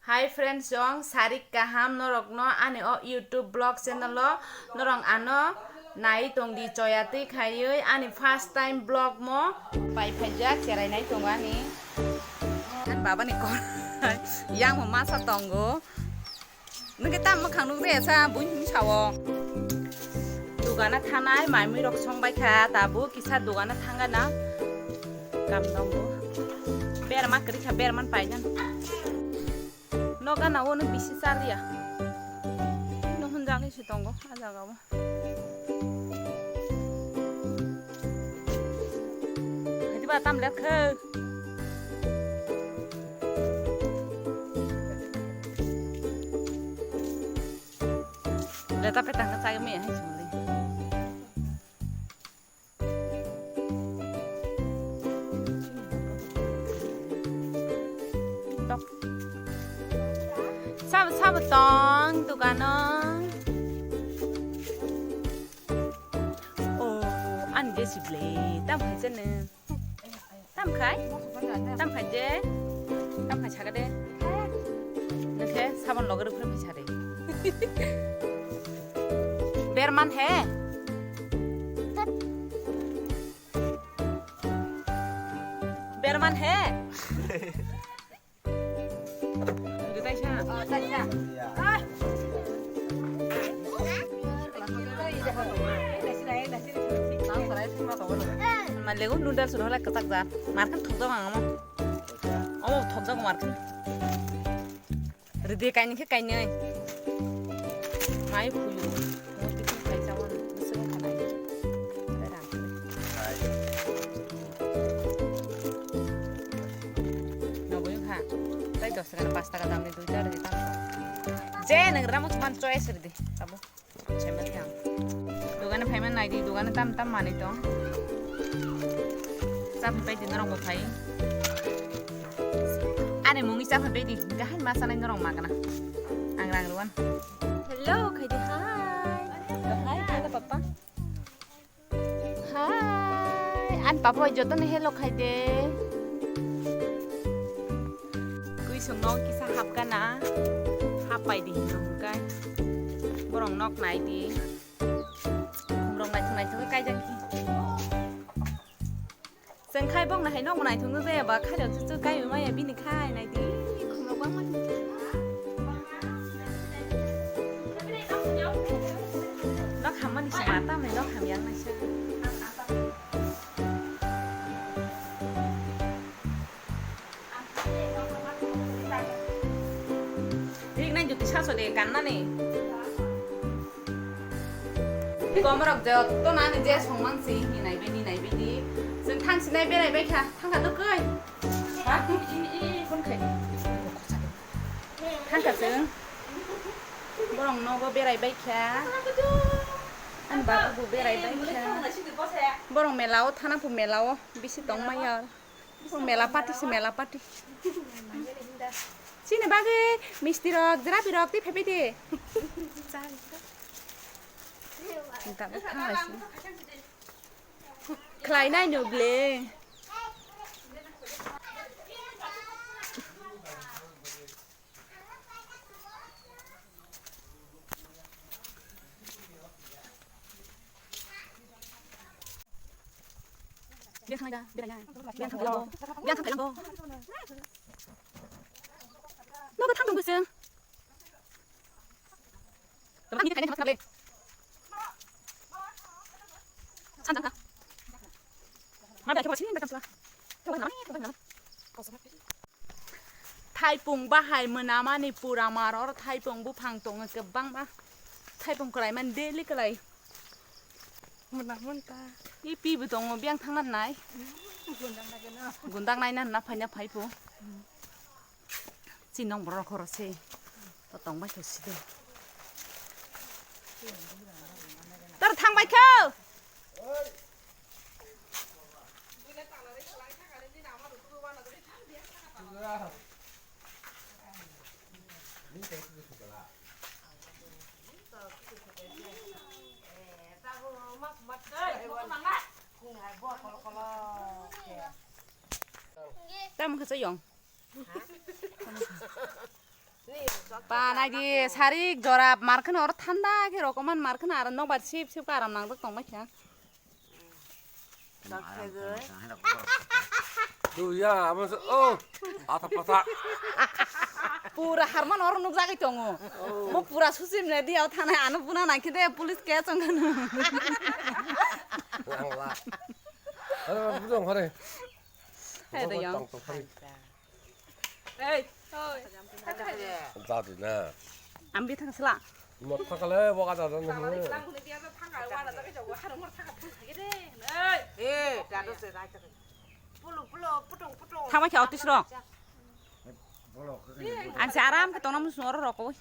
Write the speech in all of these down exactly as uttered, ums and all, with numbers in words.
Hi friends, jong sarik kaham norokno ani o YouTube vlog channel o norok ano nai tongdi choya twi khaiwi ani first time vlog mo pai phaijak cherai nai tongo ani. Ani baba ni kor yang mo masa tongo. Nungke tam mwkhang nukjaya sa buini sao. Dogana thanai mai mui rok song bai kha tabuk kisa dogana thangana kam tongo. Berma kwrwi kha berman painan. Noga na ono bisi chaliya. No hunjagwi se tongo a jaga o. Hadi ba tam ler khe. Leta petang ka chai me hai sumli. Tok. Sabo, sabo tong dogano. Oh, ani je sible, tam khai chene. Tam khai? Tam khai je? Tam khai saka de. Nokhe sabon loge rukre phaisa de. Berman he. Berman he. Rwdai sa. Malego noodles rwla kwchak ja. Markhan thokjak ang omo. Omo thokjak markhan. Rwdi kainwi khe kainwi. Mai phuyu. Mo tiffin khai chao ano. Bwswk wngkha nai. Noboi wngkha. Tai dos taka, pas taka damni duita rwdi tamo. Je nwng ramo man choice rwdi. Tabuk. Saiman thang. Dogani phaiman naidi, dogani tam tam manwi tong. Chaphai paidi norok bo phai. Ani mungwi chaphai paidi, gahai ma sanai norok magna. Ang rang ruan. Hello, khaidi hi. Hi, hello, papa. Hi, an papa joto ni hello khaide. Kuisung no kisa hapkana. Happai di hino hwnkhe. Borok nok nai di. Khumrok naithok naithok khe kaijak di. Chwng khai bokno hai nokbo naithok nukjaya ba khairok chuchuk kaiwi maya bini khai naidi khumrok bangmani. Nok hammani se ma tamni nok hamya wngnaisa. Rik nai juti saso de kannani. Komorok je otto nani je songmang si hinai bini nai bini. Chwng thang sinai berai bai kha. Thang kha do koi. Ha? Phone khai. Thang kha chwng. Borok nogo berai bai kha. Ani babu bo berai bai kha. Borok mela o thana phu mela o bisi tong maya. O mela party se mela party. Chini bagwi misti rok, jerapi rok tei phaibai de. Khlai nai no ble. Biyang thanglaida, biyang thanglaida. Biyang thanglaida. Nogo thang tong bwswng. Tama thang ni thang ni thang le. San thang kha. Ma bai khe bo sini bai thang swa. Thaipung bahai mwnamani pura mar, oro thaipung buphang tongo kwbangma. Thaipung kwlaimani daily kwlai. Mwnamani ta. I pi bo tongo, biyang thangna nai. Gundak nai na. Gundak nai na, na phaina phaipo. Chini nong borok khoro se. To tong bai kho side. Tor thang bai kho. Tamo kha sa yong. Panai di sarik jora markhana oro thanda khe rokoman markhana aro nokbar sip sip aram nangjak tongbai kha. Duya, amo se, oh, ata pata. Pura harman oro nukjagwi tongo. Mo pura susim ne dia thanai ano buna nangkhe de police case ongkha. Langla. Ano budong hore. Hai da yang. Tong tong hore. Hey. Jadi na. Ambi thang sela. Mo thakale bo ka da na. Eh, dado se rai ta. Pulo pulo putung putung. Thama khe otis ro. Ang se aram khe tongna musu oro roko.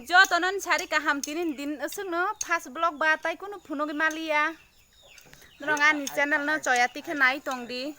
Jotono ni sari kaham tinin din aswkno first vlog ba tai kunu phunugwi maliya. Norok ani channel no choya tikhe nai tong di.